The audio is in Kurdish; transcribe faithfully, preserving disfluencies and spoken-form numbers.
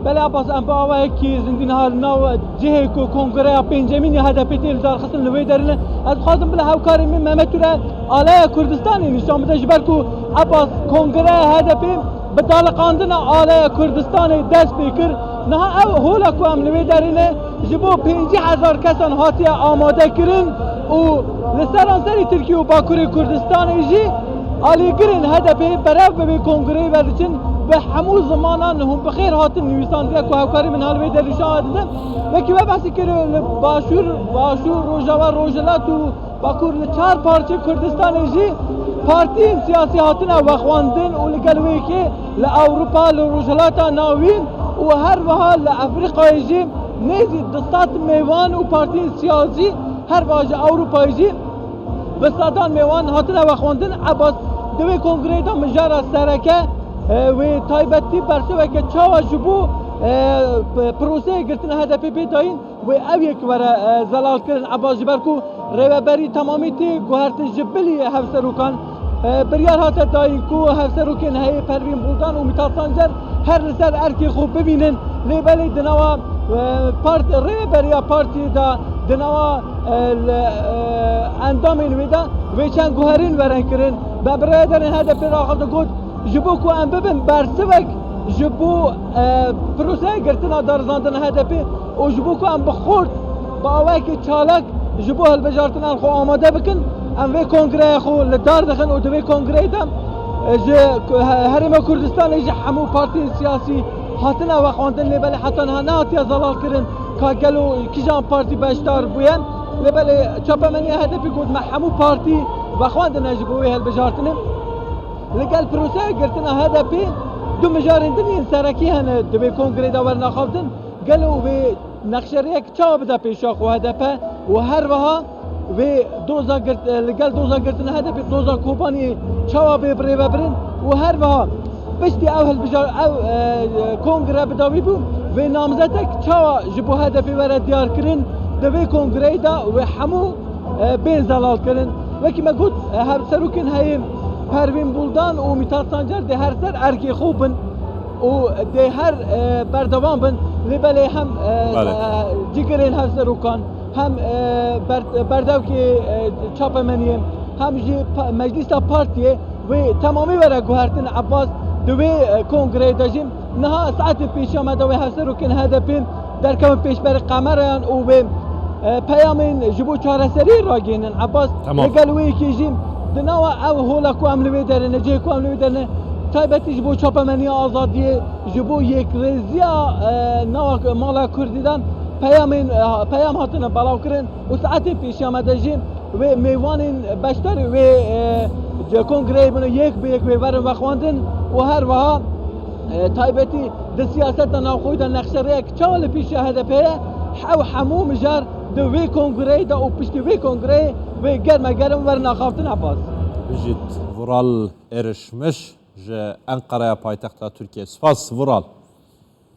Belê Abbas, em bi awayekî zindî niha li nav cihê ku kongreya pêncemîn ya H D P tê lidarxistin li wê derê ne. Ez dixwazim bila hevkarê min Mehmet Ture aleya Kurdistanê nîşan bide, ji ber ku Abbas, kongreya H D P bi daliqandina aleya Kurdistanê dest pê kir. Niha ev hola ku em li wê derê ne ji bo pêncî hezar kesan hatiye amadekirin û li seranserî Tirkiye û Bakurê Kurdistanê jî alîgirên H D P berev bi vê kongreyê ve diçin. Bi hemû zimanan hûn bi xêr hatin nivîsandiye ku hevkarê min ha li vê derê nîşan dide. Wekî we behsî kir, li Başûr, Başûr, Rojava, Rojhilat û Bakur, li çar parçeyê Kurdistanê jî partiyên siyasî hatine vexwendin û li gel wê yekê li Ewropa, li Rojhilata Navîn û her wiha li Efrîqayê jî nêzî du sed mêvan û partiyên siyasî, her wiha ji Ewropayê jî bi sedan mêvan hatine vexwendin. Ebas, di wê kongreyê de mijara sereke, e, wê taybetî bersiveke çawa ji bo, e, p-, proseyê girtina H D P pê dayîn, wê ev yek were, e, zelal kirin. Ebas, ji ber ku rêveberî temamî tê guhertin ji bilî hevserokan, e, biryar hate dayîn ku hevserokên heyê Pervîn Buldan û Mithat Sancar her li ser erkê xwe bimînin. Lê belê di nava, e, part-, rêveberiya partiyê de, di nava, e, li, e, endamên wê de wê çend guherîn werin kirin. Me bi rêveberên H D P re axaftin, got, ji bo ku em bibin bersivek ji bo, e, proseya girtina darizandina H D P û ji bo ku em bi xort, bi awayekî çalak ji bo hilbijartina xwe amade bikin, em vê kongreyê xwe li dar dixin û di vê kongreyê de, e, ji Ku-, he-, Herêma Kurdistanê jî hemû partiyên siyasî hatine vexwendin, lê belê heta niha nehatiye zelal kirin ka gelo kîjan partî beşdar bûye. Lê belê çapemeniya H D P got, me hemû partî vexwendine ji bo wê hilbijartinê. Li gel proseya girtina H D P du mijarên din yên serekî hene di vê kongreyê de werin axaftin. Gelo wê nexşeriyek çawa bide pêşiya xwe H D P û her wiha wê doza girt-, li gel doza girtina H D P doza Kobaniyê çawa bê birêvebirin û her wiha piştî ew hilbijar-, ew, e, kongre bi dawî bû, wê namzetek çawa ji bo H D P were diyar kirin, di vê kongreyê de wê hemû, e, bên zelal kirin. Wekî me got, e, hevserokên heyî Pervîn Buldan û Mithat Sancar dê her ser erkê xwe bin û dê her, e, berdewam bin. Lê belê hem, e, Belê. e, cîgirên hevserokan, hem, e, ber-, berdevkê, e, çapemeniyê, hem jî pa-, meclîsa partiyê wê temamî were guhertin. Ebas, di wê, e, kongreyê de jî niha saetên pêşiya me de wê hevserokên H D P derkevin pêşberî kamerayan û wê, e, peyamên ji bo çareseriyê ragihînin. Ebas, Tamam. li gel wê yekê jî di nava ev hola ku em li wê derê ne, cihê ku em li wê derê ne, taybetî ji bo çapemeniya azadiyê, ji bo yêkrêziya, e, nava mala Kurdî de peyamên, e, peyam hatine belavkirin û saetên pêşiya me de jî wê mêvanên beşdarî wê, e, ce-, kongreyê bino yek bi yek wê werin vexwendin û her wiha, e, taybetî di siyaseta navxweyî de nexşeriyek çawa li pêşiya H D P ye, ew hemû mijar di wê kongreyê de û piştî wê kongreyê wê germe germ werin axaftin. Ebas. Bijît Vural Erişmiş ji Enqeraya paytexta Tirkiyê. Spas Vural.